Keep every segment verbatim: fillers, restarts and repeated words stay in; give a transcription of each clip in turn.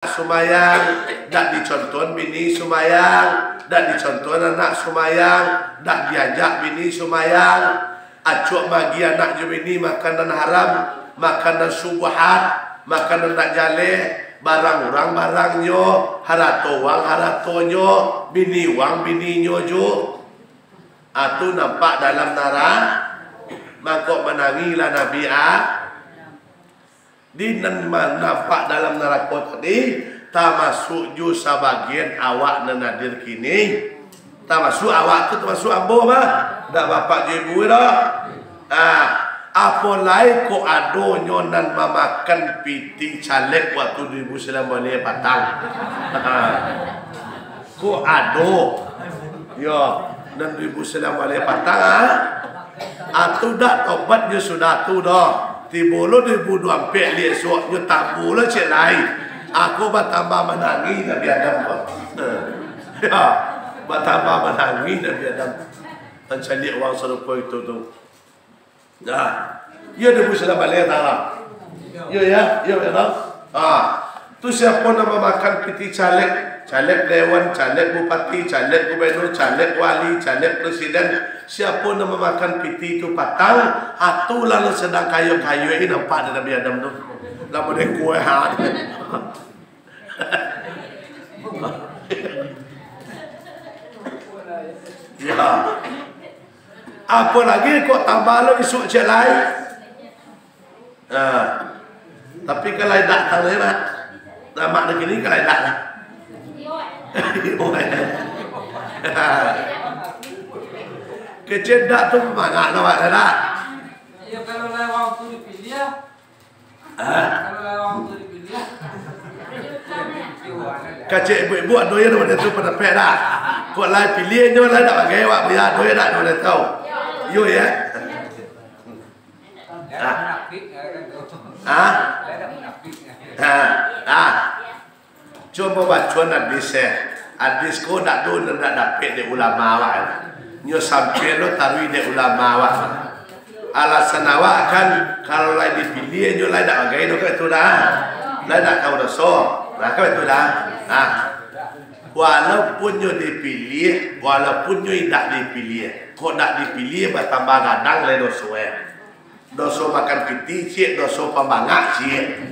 sumayang, dak dicontoh bini sumayang, dak dicontoh anak sumayang, dak diajak bini sumayang. Acok magi anak jo bini makanan haram, makanan subuhat, makanan dak jaleh, barang urang barangnyo, harato urang haratonyo, bini urang bininyo jo. Atu nampak dalam nara-, mangko manangilah Nabi A-, di nan ma-, nampak dalam narako tadi, tamasuak jo sabagian awak nan hadir kini. Tamasuak awak tu, tamasuak ambo mah. Dak bapak jo ibu doh. Ah, apo lai kok adonyo nan mamakan pitih caleg waktu duo ribu sambilan baleh patang. Kok ado. Yo, nan duo ribu sambilan baleh patang, ah. Atu dak tobat nyo sudah tu doh. Tibo lo duo ribu duo ampek liak suok nyo tambu lo cek lai. Aku batambah manangih Nabi Adam ko. Ya, batambah manangih Nabi Adam. Mancaliak urang sarupo itu tu. Nah, iyo duo ribu sambilan baleh tara. Iyo ya, iyo ya. Ah, tu siapo nan mamakan pitih caleg, caleg dewan, caleg bupati, caleg gubernur, caleg wali, caleg presiden, siapo nan mamakan pitih tu patang, atulah nan sadang kayo-kayo ini nampak di Nabi Adam tu. Lah model kue ha. Ya. Apo lagi kok tambah lo isuak cek lai. Nah, tapi kalau indak tahu ya, Mak. Nah, Mak di sini kalau indak lah. Kecil dak tu mangan awak dah. Ya, kalau lai urang tu dipilih, ya. Ah. Kalau lai urang tu dipilih, ya. Kacik ibu-ibu ado ya, ado tu pandapek dah. Kok lai pilih nyo lai dak bagai awak, buya ado ya dak, ado tahu. Yo ya. Ah. Ah. Ah. Ah. Cubo baco hadis, eh. Hadis ko dak do nan dak dapek dek ulama awak. Nyo sampai lo taruih dek ulama awak. Alasan awak kan, kalau lai dipilih, nyo lai dak bagai do, kan itu dah. Lai dak ka badoso. Nah, kan itu dah. Nah. Walaupun nyo dipilih, walaupun nyo indak dipilih, kok dak dipilih, batambah gadang lai doso, eh. Doso makan pitih ciek, doso pambangak ciek.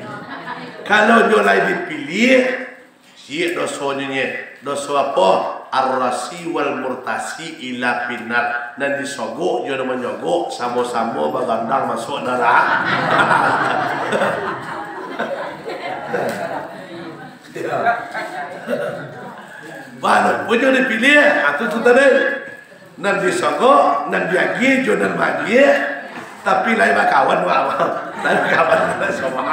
Kalau nyo lai dipilih, ciek dosonyo nye. Doso apo? Ar-rasi wal murtasi ila finnar. Nan disogok jo nan manyogok samo-samo bagandang masuak narako. Walaupun nyo dipilih, atu tu tadi. Nan disogok, nan diagiah jo nan maagiah, tapi lai bakawan, wak, wak. Lai bakawan, wak, sombong.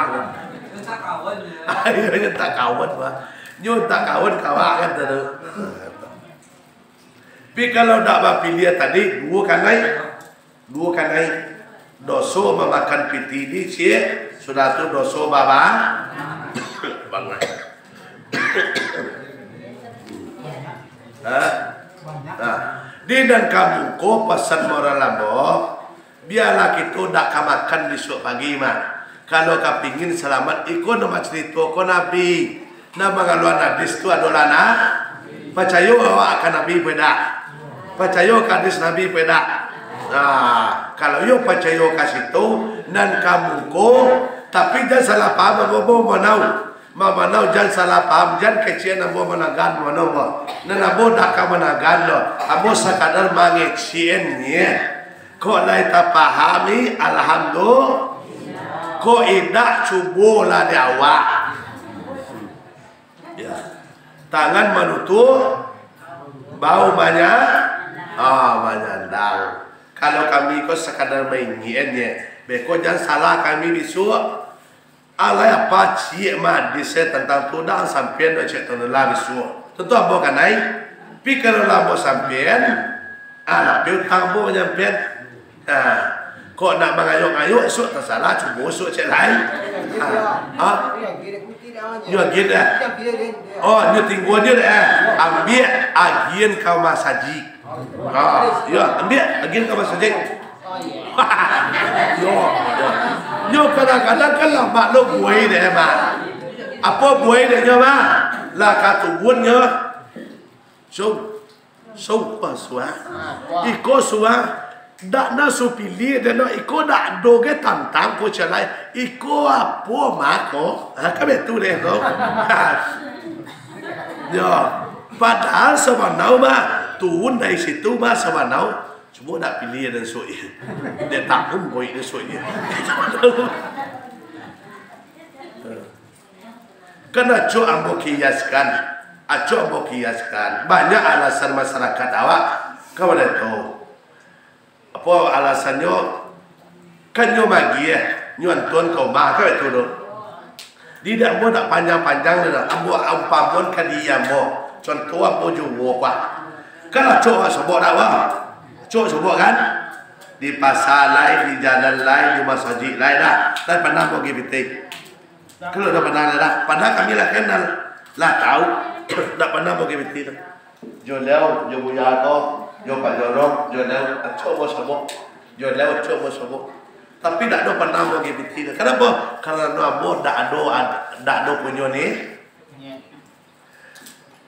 Iyo, nyo tak kawan, wak. Nyo tak kawan, kawan kan tu. Tapi kalau dak bapiliah tadi, duo kanai. Duo kanai. Doso mamakan pitih di ciek, sudah tu doso baba-, bangai. Ha? Nah, di nan kamuko pasan moral ambo, bialah kito dak ka makan bisuak pagi mah. Kalau ka pingin salamat, iko nan bacarito ko Nabi. Nan mangaluan hadis tu adolah na-, pacayo awak ka Nabi, pai dak? Pacayo ka hadis Nabi, pai dak? Nah, kalau iyo pacayo ka situ, nan kamuko, tapi jan salah paham, ambo, ambo manau. Mamanau jan salah paham, jan kecek ambo managan mano, ambo. Nan ambo dak ka managan doh. Ambo sakadar mangecekan nyo. Kok lai tapahami, alhamdulillah. Kok indak, cubolah di awak. Ya. Tangan manutuik, bau manya-, ah, manyandang. Kalau kami ko sakadar maingek nyo, beko jan salah kami bisuak. Alai apa ciek mah hadis tantang tu, dah sampean dak cek tu lah bisuak. Tentu ambo kanai. Pi kalau lah ambo sampean, ah, tapi utang ambo nyampaian. Nah, kok nak mangayok-ngayok, isuak tasalah, cubo isuak cek lai. Ah, ah. Nyo agiah dah. Oh, nyo tingguan nyo dah. Ambiak agian ka masajik. Ah, yo, ambiak agian ka masajik. Yo, yo. Nyo kadang-kadang kan lamak lo buai deh, Mak. Apo buai dek nyo, bah? Lah ka tubun nyo. Sung. Sung, wah, suah. Iko suah. Dak na supiliah dek no, iko dak ado ge tantang ko calai. Iko apo mah ko? Ha, kan betul deh ko. Yo. Padahal sabanau mah, turun dari situ mah sabanau. Cuma dak piliah dan suik. Dia tahun boy dia suik dia. Kan acok ambo kiaskan, acok ambo kiaskan, banyak alasan masyarakat awak, kawan tu. Apo alasannyo? Kan nyo magiah, nyo antuan ka umah, kan itu tu. Di ambo dak panjang-panjang doh, ambo umpamon ka diri ambo. Contoh ambo juo kuah. Kan acok sobok dak, bah? Acok sobok kan? Di pasa lai, di jalan lai, di masajik lai dah. Tapi panah ambo gi pitih. Kalau dah pernah lah, padahal kami lah kenal, lah tahu, dak pernah bagai piti tu. Jo Leo, jo Buya ko, jo Pak Jorong, jo Leo, acok bo sabok. Jo Leo, acok bo sabok. Tapi dak ado pernah bagai piti tu. Kenapa? Karena ambo dak ado, dak ado punyo ni.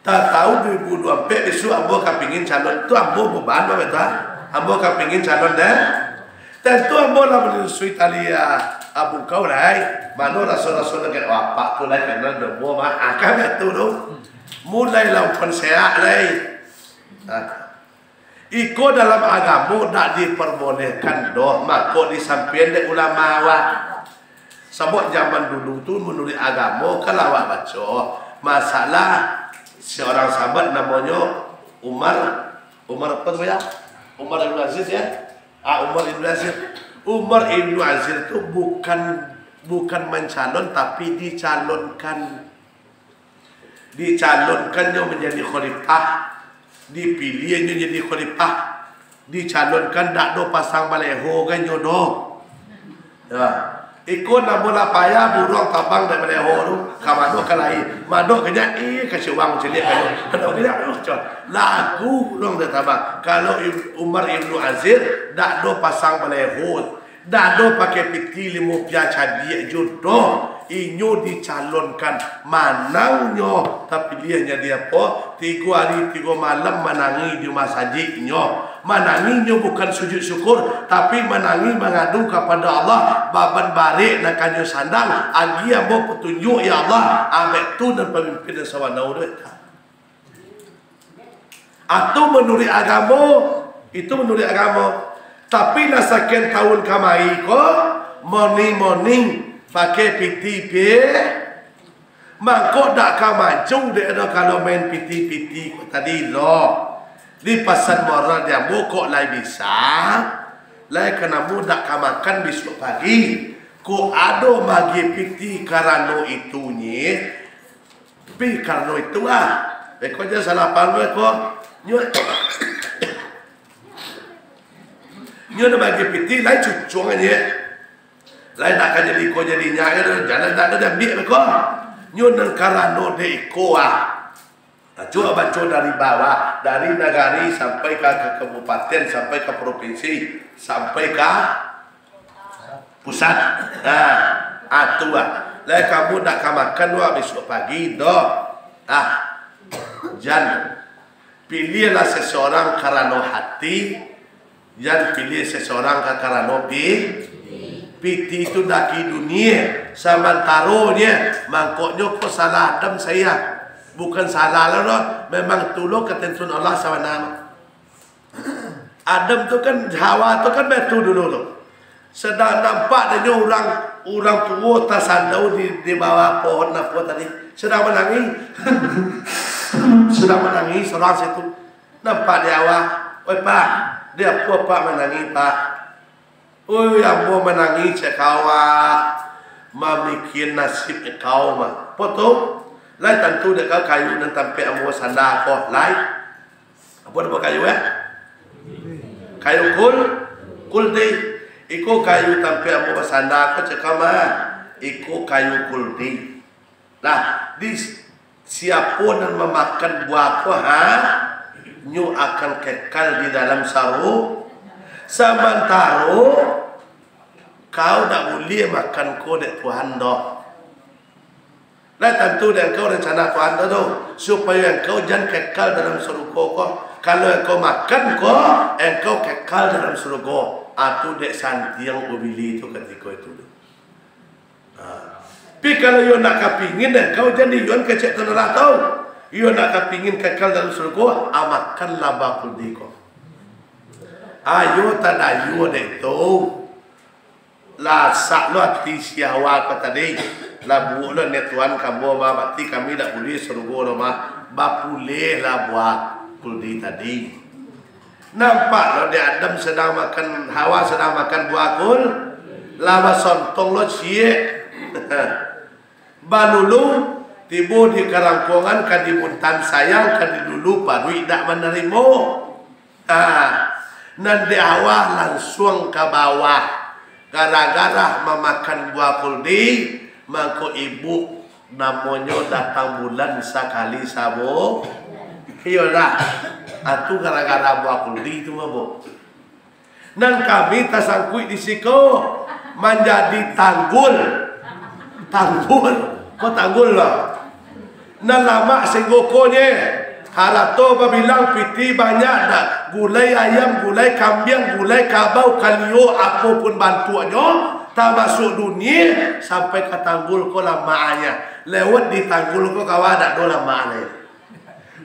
Tatau duo ribu duo ampek bisuak ambo ka pingin calon tu, ambo beban, ambo kata, ambo ka pingin calon deh. Tantu ambo lah manusui tali, ah, ah, bungkau lai. Mano raso-raso dagek wapak tu lai, karano dombo mah, ah, kan baitu tu. Mulailah umpan seak lai. Ah. Iko dalam agamo dak diperbolehkan doh, mako disampian dek ulama awak. Sabab zaman dulu tu, manuruik agamo, kalau awak baco, masalah seorang sahabat namonyo Umar, Umar apa tu, ya? Umar bin Aziz, ya? Ah, Umar bin Aziz. Umar bin Aziz tu bukan, bukan mancalon, tapi dicalonkan. Dicalonkan nyo manjadi khalifah, dipiliah nyo jadi khalifah, dicalonkan, dak do pasang baleho kan nyo do. Ya. Iko namo lah payah buruang tabang dari baleho tu, ka mano ka lai, madok ka nyo, eh, ka siwang ciliak ka nyo, madok ka nyo, eh, cok. Lagu buruang dari tabang. Kalau Im-, Umar Ibnu Azir, dak do pasang baleho. Dak ado pakai piti limo piah cabiak juo doh. Inyo dicalonkan, manangnyo, tapiliah jadi apo? Tigo ari tigo malam manangih di masajiknyo. Manangihnyo bukan sujud syukur, tapi manangih mangadu kapado Allah, baban barek nan ka nyo sandang, agiah ambo patunjuak, ya Allah, abek tu nan pamimpin nan sabananyo tu. Atau manuruik agamo, itu manuruik agamo. Tapi lah sakian tahun kamari ko, moning-moning pakai piti pi-, mangko dak ka maju dek ado kalau main piti-piti ko tadi lo. Di pasan moral di ambo kok lai bisa, lai ka namo dak ka makan bisuak pagi. Kok ado magi piti karano itunye, Pi karano itu ah, beko jan salah paham beko. Nyo, nyo nak bagi piti, lai cucuang aja. Lai nak ka jadi ko jadi nyo, jalan tak ada diambil beko. Nyo nang karano dek iko ah. Nah, cuba baco dari bawah, dari nagari sampai ka, ka kabupaten, sampai ka provinsi, sampai ka pusat. Nah, ah, tu ah. Lai kamu nak ka makan wak besok pagi, doh. Ah, jan. Pilihlah seseorang karano hati, jan pilih seseorang ka karano pi-, piti tu daki dunia. Samantaronyo, mangkonyo ko salah Adam saya. Bukan salah lo, doh. Memang tu lo ketentuan Allah sabananyo. Adam tu kan, Hawa tu kan baitu dulu tu. Sadang nampak dek nyo urang, urang tuo tasandau di, di bawah pohon apo tadi. Sadang manangih. Sadang manangih surang situ. Nampak dek Hawa. "Oi, Pak, dek apo Pak manangih, Pak?" "Oi, ambo manangih," cek Hawa, "mamikia nasib kau mah." "Apo tu?" "Lai tantu dek kau kayu nan tampek ambo basanda ko, lai?" Apo namo kayu, eh? Kayu kul-, kuldi. "Iko kayu tampek ambo basanda ko," cek kau mah. "Iko kayu kuldi. Nah, di siapo nan mamakan buah ko, ha, nyo akan kekal di dalam saru-, samantaro kau dak buliah makan ko dek Tuhan doh." Lah tantu dek engkau rencana Tuhan tu, tu, supayo engkau jan kekal dalam sarugo ko. Kalau engkau makan ko, engkau kekal dalam sarugo. Ah, tu dek santiang ubili tu katiko itu tu. Ah. Tapi kalau iyo nak kapingin, engkau jan di-iyoan kecek tu lah tau. Iyo nak kapingin kekal dalam sarugo, ah, makanlah buah kuldi ko. Ayo tadayo dek tu. Lah sak lo ati si Hawa ko tadi. Lah buek lo niat Tuhan ka ambo mah, barati kami dak buliah sarugo lo mah. Bapulehlah buah kuldi tadi. Nampak lo dek Adam sadang makan, Hawa sadang makan buah kul, lah basontong lo ciek. Balulu, tibo di karangkongan ka dibuntan sayang, ka dilulu paruik dak manarimo. Ah, nan di awah lansuang ka bawah, gara-gara mamakan buah kuldi, mangko ibu namonyo datang bulan sakali sabo. Iyolah, atu gara-gara buah kuldi tu, mabok. Nan kami tasangkuik di siko manjadi tanggul. Tanggul, ko tanggul lah. Nan lamak singgokonye, harato babilang piti banyak dak, gulai ayam, gulai kambiang, gulai kabau, kalio, apo pun bantuaknyo, tamasuak dunie, sampai ka tanggul ko lamaknye. Lewat di tanggul ko kawa dak do lamaknye.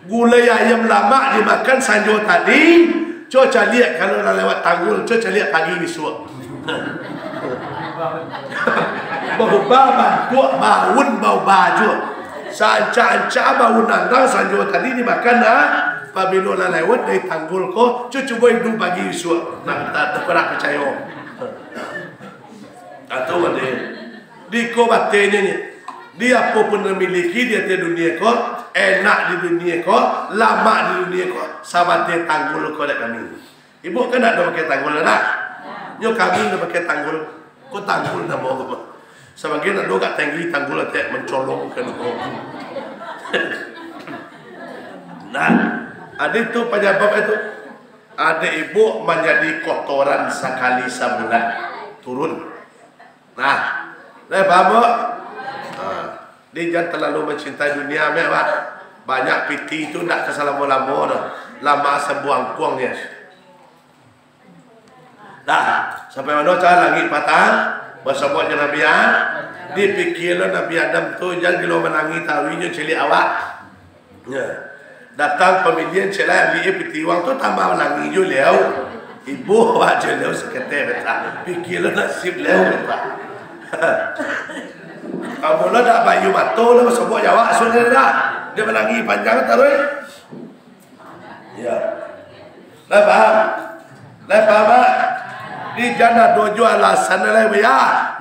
Gulai ayam lamak dimakan sanjo tadi, co caliak kalau lah lewat tanggul, co caliak pagi bisuak. Baubah bantuak, baun baubah juo. Saancak-ancak baun andang sanjo tadi dimakan, nah, pabilo lah lewat dari tanggul ko, co cubo iduik pagi bisuak. Nah, tak, tak pernah picayo. Atau ada. Di ko batenyo ni, di apo pun nan miliki di ateh dunie ko, enak di dunie ko, lamak di dunie ko, sabateh tanggul ko dek kami. Ibu kan dak ado pakai tanggul dah. Nyo kami dah pakai tanggul. Ko tanggul namo ko. Sabagian ado agak tinggi tanggul atek mancolong kan. Nah, adi tu panyabab itu. Ado ibu manjadi kotoran sakali sabulan. Turun. Nah, lai paham, Bu? Nah, jadi jan talalu mancintai dunia, mek, Pak. Banyak piti tu ndak ka salamo-lamo doh. Lama sabuangkuang je. Nah, sampai mano cara langik patang? Basobok jo Nabi Adam. Dipikia lo Nabi Adam tu, jan gilo manangih taruih nyo ciliak awak. Nya. Datang pamilihan, cek lah, ambiak piti uang tu, tambah manangih jo liau. Ibo awak jo liau sakete, beta. Pikia lo nasib liau, beta. Kamu lo dak bayu mato lo, sobok jawak sudah dah. Dia manangih panjang taruih. Ya. Lah paham? Lai paham, Mak? Di jan ado jo alasan lai, Buya.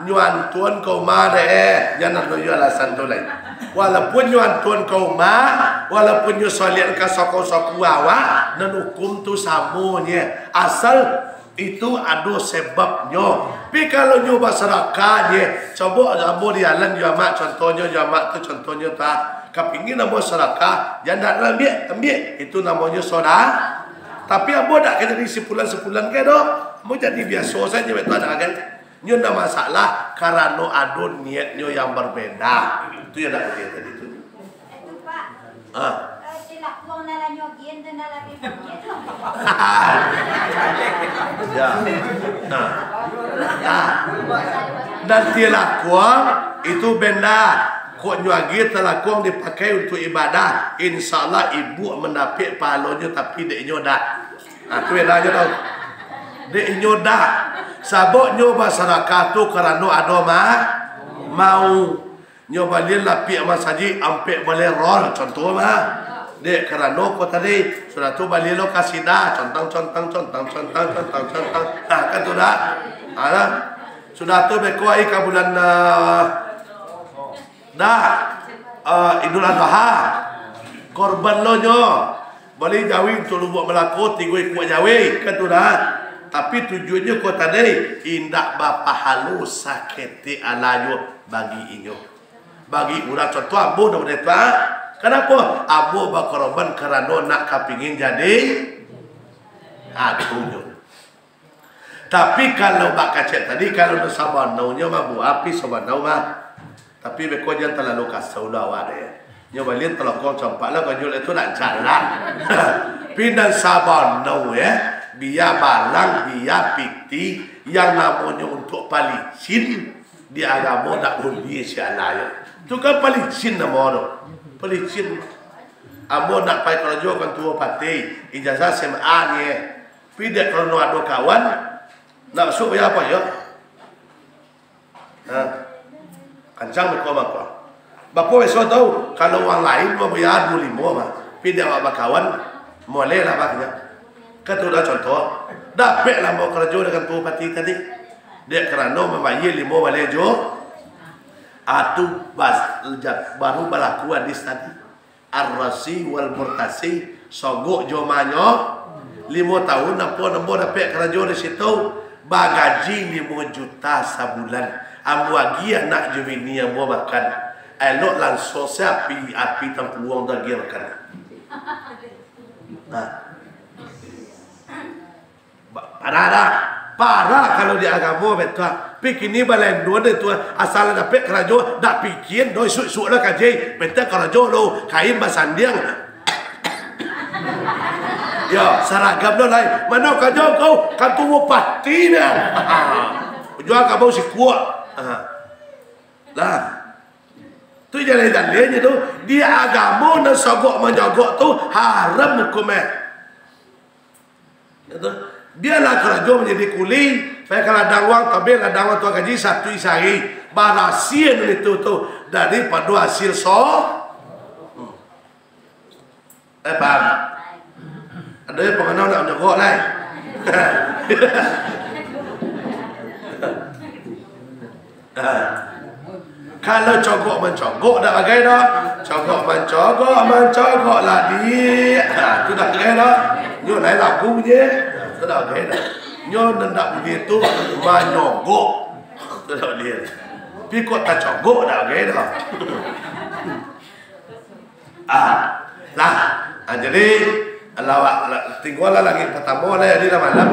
Nyo antuan ka umah dek, eh. Jan ado jo alasan tu lai. Walaupun nyo antuan ka umah, walaupun nyo solian ka soko-soko awak, nan hukum tu samo nye. Asal itu ado sebabnyo. Pi kalau nyo basadakah nye, cobo ambo di jalan jo amak, contohnyo jo amak tu, contohnyo ta. Kapingin ambo sadakah, jan dak ambiak, ambiak. Itu namonyo soda-, Tapi ambo dak ka jadi sipulan-sipulan ka doh. Ambo jadi biaso sajo, betul dak kan? Nyo ndak masalah, karano ado niatnyo yang berbeda. Itu yang dak boleh tadi tu. Itu, Pak. Ah. Eh, si lakuang nan lah nyo agian tu nan labiah bangkit. Ya. Nah. Nah. Dan si lakuang itu benda. Kok nyo agiah talakuang dipakai untuak ibadah, insya Allah ibu mandapek pahalonyo, tapi dek inyo dak. Nah, tu bedanyo tau. Dek inyo dak. Sabab nyo basadakah tu karano ado ma-, mau. Nyo balian lapiak masajik ampek baleh roll, contoh mah. Dek karano ko tadi, sudah tu bali lo kasidah, contang, contang, contang, contang, contang, contang. Nah, kan tu dak. Nah, dah. Sudah tu beko ai ka bulan, ah, Dah, eh, Idul Adha. Korban lo nyo. Bali jawi untuak Lubuak Malako, tigo ikua jawi, kan tu dah. Tapi tujuannyo ko tadi, indak bapahalo saketek alah juo bagi inyo. Bagi urang contoh ambo dah model tu, ah. Kanapo? Ambo bakorban karano nak kapingin jadi, ah, tu nyo. Tapi kalau bak kecek tadi, kalau nan sabananyo mah, Bu, api sabananyo mah, Tapi beko jan talalu kasau lah awak deh. Nyo balian talokong campak lah, karajo tu nak jalan. Tapi nan sabana, eh, bia barang, bia pitih, yang namonyo untuak palicin, di agamo ndak buliah sialah yo. Tu kan palicin namo tu. Palicin. Ambo nak pai karajo kan tuo pati, ijazah S M A ni, eh. Tapi dek karano ado kawan, nak masuak bia apo yo? Ha. Kancang beko mangko. Bapo biaso tau, kalau urang lain mah bia duo limo mah. Tapi dek awak bakawan, moleh lah bakinyo. Kan tu dah contoh. Dapek lah ambo karajo dengan tuo pati tadi. Dek karano mambayia limo baleh jo. Ah, tu bas-, ja-, baru balaku hadis tadi. Ar-rasi wal murtasi, sogok jo manyo. Limo tahun ambo, ambo dapek karajo di situ, bagaji limo juta sabulan. Ambo agiah anak jo bini ambo makan. Elok lanso se api, api tampuang tu agiah makan. Nah. Ba-, parah dah. Parah kalau di agamo, betul. Pikini balendo deh tu, asal dapek karajo, dak pikia doh, isuak-isuak lah kaji, mintak karajo lo, kain basandiang. Yo, saragam lo lai. Mano karajo kau? Kan tu bupati nian. Jual kabau sikuak. Ha. Lah. Tu jaleh-jaleh tu. Di agamo nan sogok manjogok tu haram hukum eh. Gitu. Bialah karajo manjadi kuli, pai ka ladang urang, tabeh ladang urang tuan gaji satu sahari, barasiah nan itu tu daripado hasil so-, hmm. Eh, paham? Ado yang panganau nak manyogok lai. Ha. Kalau cogok mancogok dak bagai doh. Cogok mancogok, mancogok lah di. Ha, tu dak bagai doh. Nyo lain lagu je. Tu dak bagai doh. Nyo nan dak buliah tu manyogok. Tu dak buliah. Tapi kok tacogok dak bagai doh. Ah, lah. Ah, jadi, lawak, la-, tinggolah langik patamo lah, jadi lah malam.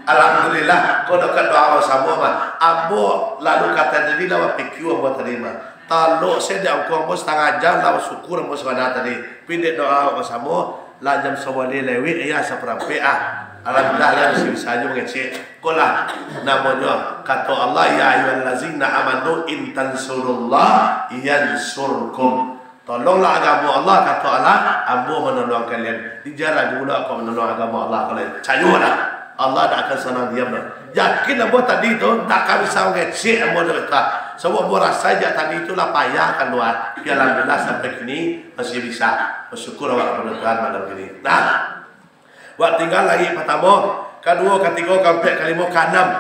Alhamdulillah, ko dokan doa basamo mah. Ambo lalu kato tadi lah bapikia ambo tadi mah. Talok se dek angku ambo satangah jam lah basyukur ambo sabana tadi. Tapi dek doa basamo, lah jam sabaleh lewek, ya, saparampek ah. Alhamdulillah, lah bisa-bisa ajo mangecek. Ko lah, namonyo, kato Allah, "Ya ayyuhallazina amanu in tansurullah yansurkum." Tolonglah agamo Allah, kato Allah, ambo manolong kalian. Dijaragu lah kok manolong agamo Allah, kalau cayolah. Allah dak akan sanang diam doh. Yakin ambo tadi tu, dak akan bisa mangecek ambo tu, betul. Sabab ambo rasa jak tadi tu lah payah kalua. Tapi alhamdulillah, sampai kini masih bisa. Basyukur awak kapado Tuhan malam kini. Nah. Wak tingga langik patamo, kaduo, katigo, kaampek, kalimo, kaanam.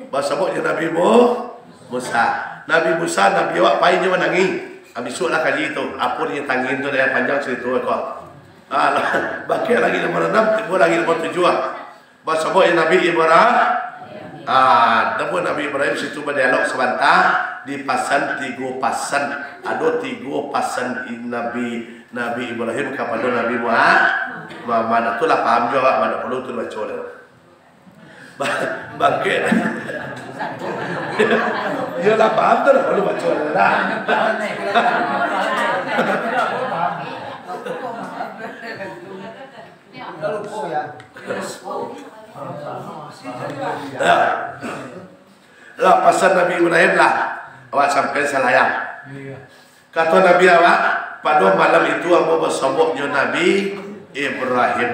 Basobok jo Nabi Mu-, Musa. Nabi Musa, Nabi awak pai nyo manangih. Abisuak lah kaji tu. Apo nyo tangih tu, dek panjang carito ko. Ah, lah, bangkek langik nomor anam, tibo langik nomor tujuah. Basobok jo Nabi Ibra-, ah, namo Nabi Ibrahim situ badialog sabanta, dipasan tigo pasan. Ado tigo pasan i-, Nabi Nabi Ibrahim kapado Nabi Muha-, Muhammad. Tu lah paham juo awak, ndak paralu tu dibaco lai. Ba-, bangkek. Iyo lah paham tu lah, ndak paralu baco lai lah. Yo. Lah, pasan Nabi Ibrahim lah. Awak sampaian salayang. Kato Nabi awak, "Pado malam itu ambo basobok jo Nabi Ibrahim."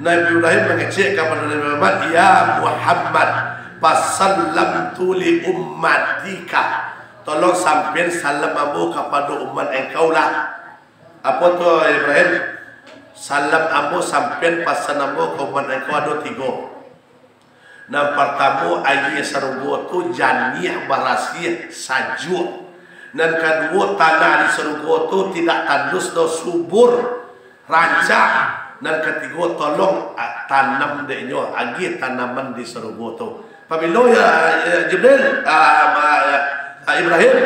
Nabi Ibrahim mangecek kapado Nabi Muhammad, "Ya Muhammad, fasallamtu li ummatika." Tolong sampaian salam ambo kapado umat engkau lah. Apo tu, Ibrahim? Salam ambo sampaian pasan ambo ka umat engkau ado tigo. Nan partamo, aia sarugo tu janiah, barasiah, sajuak. Nan kaduo, tanah di sarugo tu tidak tandus doh, subur, rancak. Nan katigo, tolong, a, tanam dek nyo, agiah tanaman di sarugo tu. Pabilo ya, ya, Jibril, a, ma-, a, Ibrahim,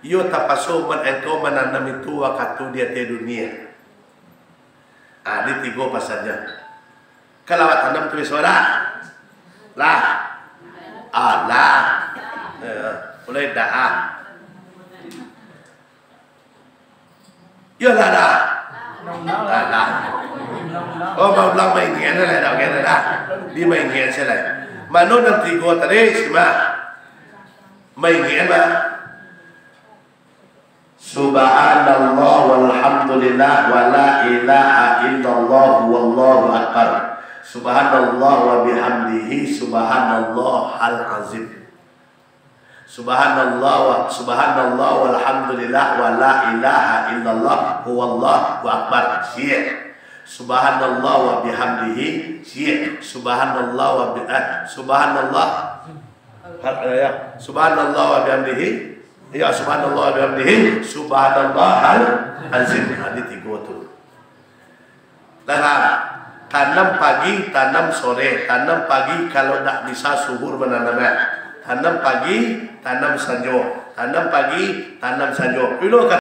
iyo tapaso umat engkau mananam itu wakatu di ateh dunia. Ah, di tigo pasannyo. Kalau awak tanam tu biso dak? Lah. Alah. Eh, mulai dak ah. Iyolah dah. Dah, dah. Oh, maulang maingek lah, dah, oke, dah, dah. Di maingek sajo lah. Mano nan tigo tadi, simak. Maingek, mah. Subhanallah walhamdulillah wala ilaha illallah wallahu akbar. Subhanallah wa bihamdihi, subhanallahal azim. Subhanallah wa, subhanallah walhamdulillah wala ilaha illallah wallahu akbar. Ciek. Subhanallah wa bihamdihi. Ciek. Subhanallah wa bi-, eh, subhanallah. Ha, ya. Subhanallah wa bihamdihi. Ya, subhanallah wa bihamdihi. Subhanallahal azim. Ha, di tigo tu. Nah, tanam pagi, tanam sore, tanam pagi kalau ndak bisa subuh mananam. Tanam pagi, tanam sanjo. Tanam pagi, tanam sanjo. Pilo ka